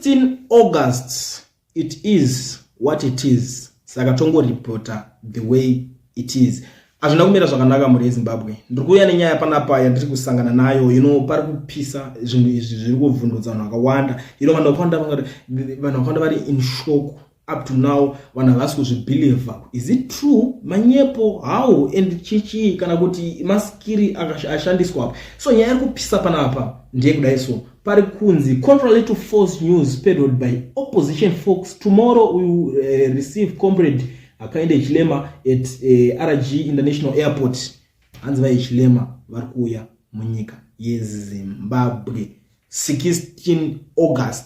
16 August, it is what it is. Saka tongoripota the way it is. Hazvina kumira zvakanaka mhuri yeZimbabwe. Ndiri kuuya nenyaya panapa yandiri kusangana nayo. Pari kupisa zvinhu izvi zviri kuvhundutsa vanhu vakawanda. Vanhu vakawanda vari in shock up to now. Vanhu havasi kuzvibhilivha. Is it true? Manyepo? How and chichi kana kuti maskiri ashandiswa apa? So nyaya iri kupisa panapa ndeyekudai. So pari kunzi, "Contrary to false news peddled by opposition folks, tomorrow we will receive Comrade Hakainde Hichilema at RG International Airport." Hanzi vaHichilema vari kuuya munyika yeZimbabwe 16 August,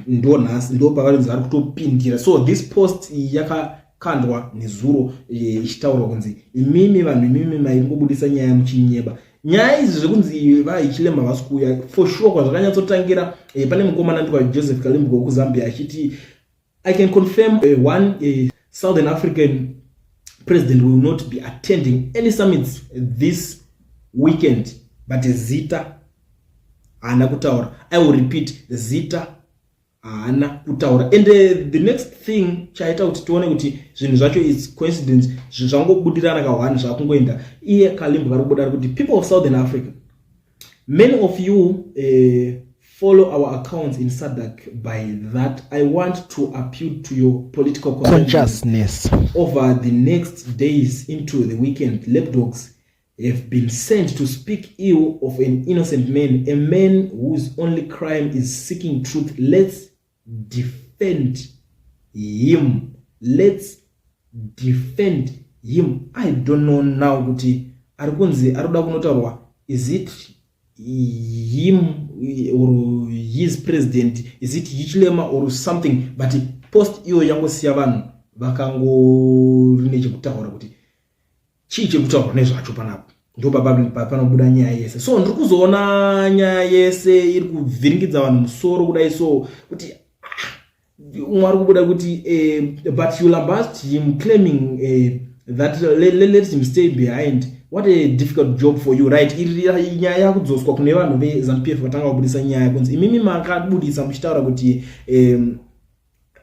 ndo nhasi, ndo pavarinzi vari kutopindira. So this post yakakandwa nezuro ichitaurwa kunzi imimi vanhu, imimi maingobudisa nyaya muchinyeba. Nyaya idzi zvekunzi vaHichilema vasi kuuya for sure, kwazvakanyatsotangira, pane mukomana ndikwa Joseph Kalimbuko wekuZambia achiti, "I can confirm one Southern African president will not be attending any summits this weekend," but zita haana kutaura. I will repeat, zita haana kutaura. And the next thing chaita kuti tione kuti zvinhu zvacho is coincidence, zvinhu zvangobudirana ka1 zvakungoenda, iye Kalimbo kari kubuda ari kuti, "People of Southern Africa, many of you follow our accounts in SADC. By that I want to appeal to your political consciousness. Over the next days into the weekend, lapdogs have been sent to speak ill of an innocent man, a man whose only crime is seeking truth. Let's defend him. Let's defend him." I don't know now kuti ari kunzi ari kuda kunotaurwa, is it him or his president? Is it Hichilema or something? But post iyo yangosiya vanhu vakangori nechekutaura kuti chii chiri kutaurwa nezvacho panapa. Ndo panobuda nyaya yese. So ndiri kuzoona nyaya yese iri kuvhiringidza vanhu musoro kudai, so kuti umwe ari kubuda kuti, "But you lambast him, claiming that let him stay behind. What a difficult job for you." Right, iri nyaya yakudzoswa kune vanhu veZANU PF vatanga kubudisa nyaya kunzi imimi makabudisa muchitaura kuti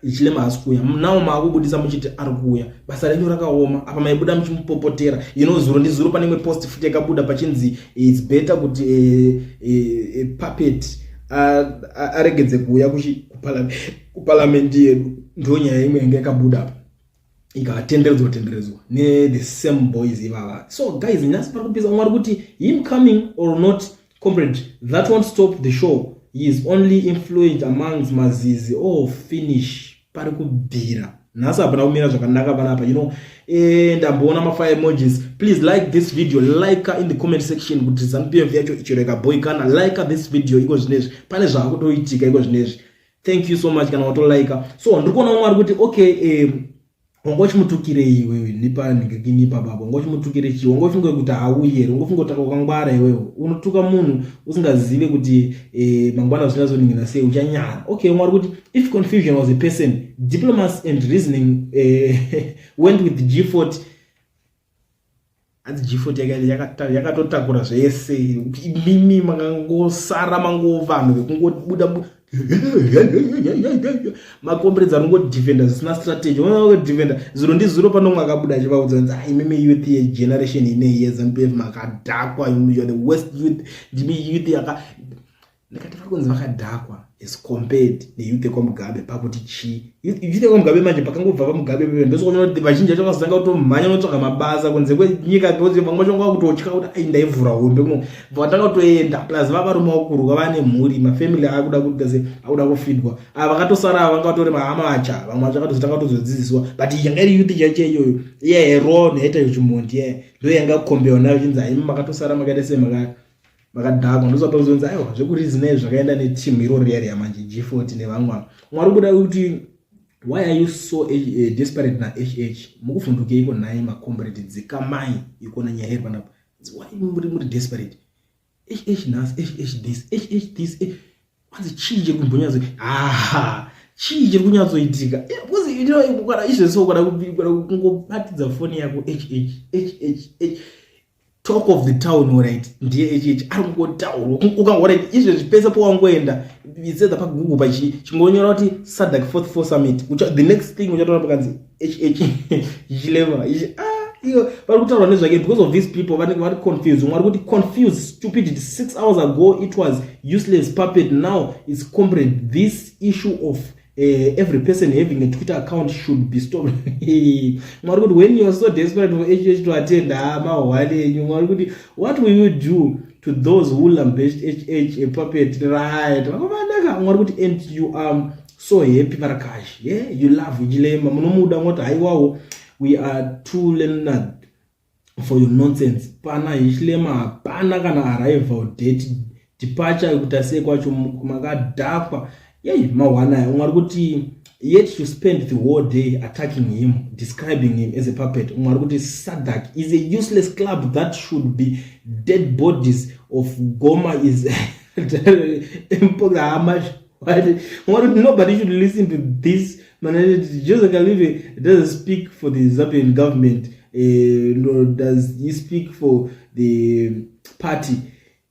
Hichilema haasi kuuya, nawo maakubudisa muchiti ari kuuya. Basa renyu rakaoma. Apa maibuda muchimupopotera. Zuro ndizuro pane imwe post futi yakabuda pachinzi it's better kuti puppet aregedze kuuya kuparliament yedu. Ndo nyaya imwe yanga yakabuda apa ikatenderedzwa tenderedzwa nethe same boys ivava. So guys, nhasi pari kupisa. Umwe ari kuti, "Him coming or not, comrade, that won't stop the show. He is only influent amongst mazizi." Oh, finish. Pari kubvira nhasi, hapana kumira zvakanaka panapa. Ndamboona mafire emojis. Please like this video, like in the comment section kuti ZANU PF yacho ichero ikaboikana. Like this video iko zvinezvi, pane zvaakutoitika iko zvinezvi. Thank you so much kana watolika. So ndiri kuona umwe ari kuti, okay, wanga uchimutukirei iwewe? Nipa nipa baba, wanga uchimutukire chii? Wanga uchifunga kuti hauyi here? Wanga ufunga kuti wakangwara iwewe? Unotuka munhu usingazive kuti mangwana zvinazoningina sei, uchanyara. Okay, umwe ari kuti, "If confusion was a person, diplomacy and reasoning went with G40." Hanzi G40 yakatotakura zvese. Imimi makangosara mangova vanhu vekungobuda makomberedza, anongodefenda zvisina strategy, odefenda. Zuro ndizuro panomwe akabuda achivaudza kunzi, "Imimi youth yegeneration inei yeZANU PF makadhakwa. You are the worst youth. Ndimi youth yaka." Ndikati vari kunzi vakadhakwa as compared neyouth yekwaMugabe pakuti chii? Youth yekwaMugabe manje, pakangobva paMugabe pepe, ndosikuona kuti vazhinji vacho vakazotanga kutomhanya notsvaga mabasa kunze kwenyika, because vamwe vacho vanga kutotya kuti ai, ndaivhura hombe kuno, vatanga kutoenda. Plus vavarume vakuruka, vane mhuri, mafamily akuda kuita se akuda kufidwa. Ava vakatosara ava vanga vatori mahamacha, vamwe vacho vakatozotanga kutozodzidziswa. But yanga iri youth chaicho iyoyo iyero yaita chimondi iye, ndo yanga kukombewa nayo chinzi, "Haimi makatosara makaita sei, makadhakwa." Ndosapazonzi, aiwa, zvekurizina zvakaenda netimu iro riya riya manje, G40 nevamwe ava. Mwari kuda kuti, "Why are you so desperate na HH? Mukuvhundukeiko nhai macomrade? Dzikamai." Ikona nyaya iri panapa, why muri desperate? HH nhasi, HH this, HH this. Kwanzi chii chiri kumbonyatso, aha, chii chiri kunyatsoitika? Because kana izvezvo kana kungobatidza foni yako, HH, HH, H. Talk of the town, alright, ndiye HH ari kungotaurwa. Ukangorit izvezvi pese pawangoenda isedza paGoogle pachi chingonyora kuti SADC fourth four summit, the next thing uchatoona pakanzi HH Hichilema. Ah, iyo vari kutaurwa nezvake because of these people vanenge vari confused. Umwe ari kuti, "Confused stupidity. 6 hours ago it was useless puppet, now it's comrade. This issue of every person having a Twitter account should be stopped." Mwari kuti, "When you are so desperate for HH to attend, ha, mahwani enyu." Mwari kuti, "What will you do to those who lambasted HH a puppet?" Right, vakomanaka. Mwari kuti, "And you are so happy, Varakashi. Yeah, you love Hichilema, munomuda." Mwati, "Haiwawo, we are too learned for your nonsense. Pana Hichilema hapana kana arrival date, departure, kuita sei kwacho, makadhakwa." Yei, mahwana. Umwe ari kuti, "Yet to spend the whole day attacking him, describing him as a puppet." Umwe ari kuti, "SADC is a useless club that should be dead bodies of goma is hama." Umwe ari kuti, "Nobody should listen to this man. Jose Kalive doesn't speak for the Zambian government, nor does he speak for the party.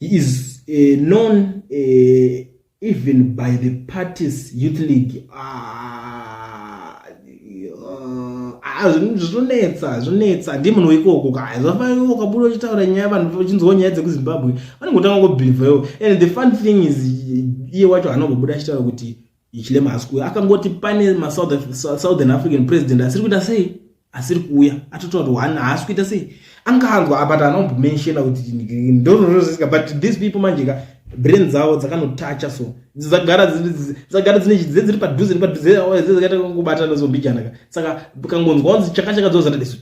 He is known even by the party's youth league." Ah, ah, zvinonetsa, zvinonetsa. Ndi munhu wekoko ka, zvafanira ukabuda uchitaura nyaya, vanhu vachinzwawo nyaya dzekuZimbabwe vanongotanga kubelievawo. And the fun thing is, iye wacho haana kumbobuda achitaura kuti Hichilema haasi kuuya. Akangoti pane maSouthern African president asiri kuita sei, asiri kuuya. Atotaura kuti one haasi kuita sei, anganzwa, but haana kumbomentiona kuti ndororosika. But these people manje ka, brain dzavo dzakanotacha, so dzagara dzine dziri padhuze nepadhuze, dzakaita kungobatana so mbijana ka. Saka kangonzwa kunzi chakachaka, dzozata desu,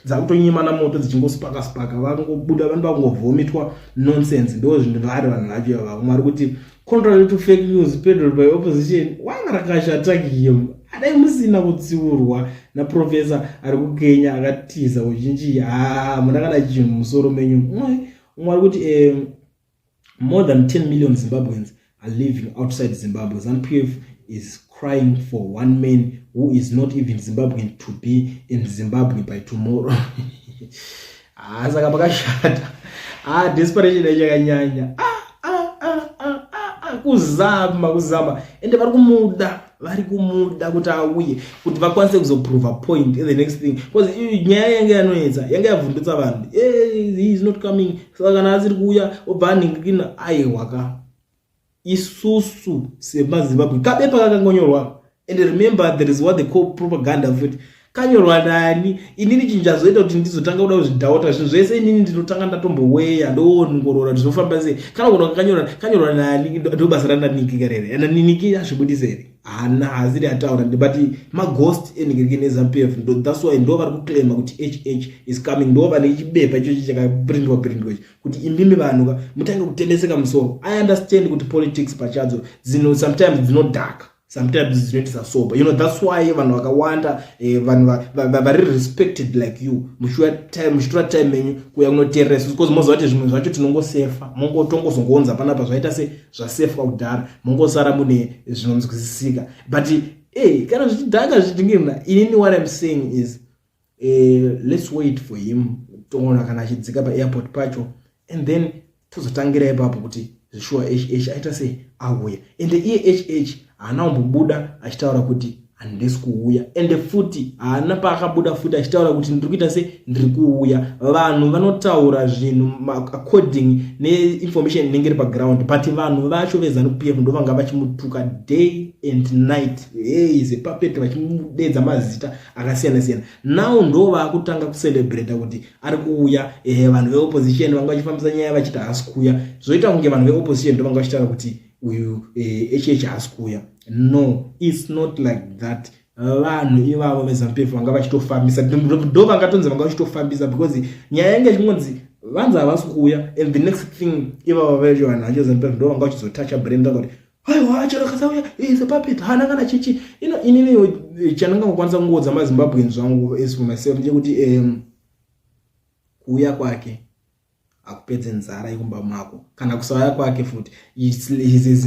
dzakutonyimana moto, dzichingospaka spaka, vangobuda vanhu vangovhomitwa nonsense. Ndo zvinhu vari vanhu vacho ivava. Mwari kuti, "Contrary to fake news peddled by opposition, wanga attack him." Adai musina kutsiurwa naprofesa ari kuKenya akatiza uzhinji, ha, muna kana chinhu musoro menyu. Umwe ari kuti, "More than 10 million Zimbabweans are living outside Zimbabwe. ZANU-PF is crying for one man who is not even Zimbabwean to be in Zimbabwe by tomorrow." Ah, saka pakashata. Ah, desperation yachakanyanya. Ah, ah, ah, ah, ah, kuzama, kuzama. Ende vari kumuda, vari kumuda kuti auye kuti vakwanise kuzoprova point the next thing, because nyaya yange yanonetsa, yange yavhundutsa vanhu. He is not coming, saka kana asiri kuuya, obva anhingikina. Aiwa ka, isusu semaZimbabwe, kabepa kakangonyorwa. And remember, there is what they call propaganda futi. Kanyorwa nani? Inini chinhu chazoita kuti ndizotanga kuda kuzvidhauta zvinhu zvese, inini ndinotanga ndatomboweya, ndoongorora kuti zvinofamba sei. Kana kuona kanyorwa, kanyorwa nani? Ndo basa rananiki karere naniniki, azvibudise here? Haana, haasiri ataura, but maghost enhingiriki neZANU-PF. That's why ndo vari kuclaima kuti HH is coming. Ndo vane chibepa ichochi chakaprindwa prindwa ichi kuti imimi vanhu ka mutange kutendeseka musoro. I understand kuti politics pachadzo dzino sometimes dzinodhaka, sometimes dzinoitisa sober. That's why vanhu vakawanda, vanhu vari respected like you, muchitora time menyu kuuya kunoteerera isusu, because moziva kuti zvimwe zvacho tinongosefa, tongozongoonza panapa zvaita se zvasefwa kudhara, mongosara mune zvinonzwisisika. But kana zvichidhaka zvichingina, inini what I'm saying is, let's wait for him, toona kana achidzika paairport pacho, and then tozotangira ipapo kuti zvishuwa HH aita sei, auya. Ende iye HH haana kumbobuda achitaura kuti handisi kuuya, ende futi haana paakabuda futi achitaura kuti ndiri kuita sei, ndiri kuuya. Vanhu vanotaura zvinhu according neinformation inenge iri paground, but vanhu vacho veZANU-PF ndo vanga vachimutuka day and night, hey, zepuppet, vachimudedza mazita akasiyana siyana. Now ndo vaakutanga kucelebrata kuti ari kuuya. Vanhu veopposition vanga vachifambisa nyaya vachiti haasi kuuya. Zvoita kunge vanhu veopposition ndo vanga vachitaura kuti uyu HH haasi kuuya. No, it's not like that. Vanhu ivavo veZANU-PF vanga vachitofambisa, ndo vangatonzi vanga vachitofambisa, because nyaya yange ichingonzi vanzi havasi kuuya, and the next thing ivavo vacho vanhu vacho ZANU-PF ndo vanga vachizotacha brain kuti aiwa, chero kasauya is a puppet, haana kana chichi ino. Inini chandingangokwanisa kungoudza maZimbabweans zvangu, as for myself, ndechekuti kuuya kwake Hakupedze nzara yekumba mako kana kusauya kwake futi.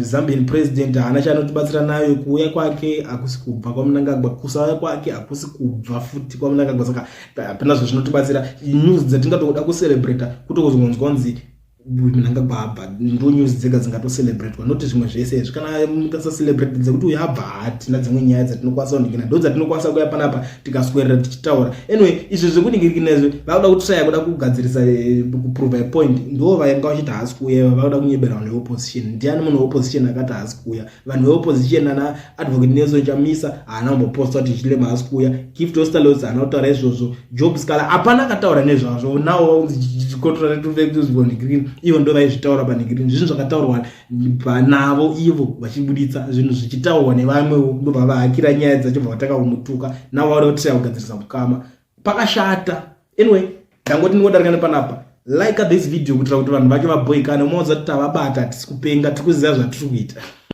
Zambian president haana chaanotibatsira nayo. Kuuya kwake hakusi kubva kwaMnangagwa, kusauya kwake hakusi kubva futi kwaMnangagwa. Saka hapana zvezvinotibatsira. News dzatingatoda kucelebrata kutokuzongonzwa kunzi Mnangagwa abva, ndo news dzega dzingatocelebratwa, noti zvimwe zvese izvi. Kana mukasacelebrate dzekuti uyu abva, hatina dzimwe nyaya dzatinokwanisa kuningina, ndo dzatinokwanisa kuya panapa tikaswerera tichitaura. Anyway, izvi zvekuningirikina izvi, vakuda kutraya kuda kugadzirisa, kuprove a point. Ndo vainga vachiti haasi kuuya, vakuda kunyebera vanhu veopposition. Ndiani munhu weopposition akati haasi kuuya? Vanhu veopposition ana Advocate Nelson Chamisa haana kumboposta kuti Hichilema haasi kuuya. Gift Ostallos haana kutaura izvozvo. Job Sikhala hapana akataura nezvazvo. Nawo contrary, ivo ndo vaizvitaura panhigirini. Zvinhu zvakataurwa navo ivo vachibuditsa zvinhu zvichitaurwa nevamwewo, ndobva vahakira nyaya dzacho, bva vatanga kumutuka. Navo vada kutiraya kugadzirisa kukama pakashata. Anyway, ndangoti ndingodarika nepanapa. Like this video kuitira kuti vanhu vacho vabhoikane, umaudza kuti tavabata, hatisi kupenga, tiri kuziva zvatiri kuita.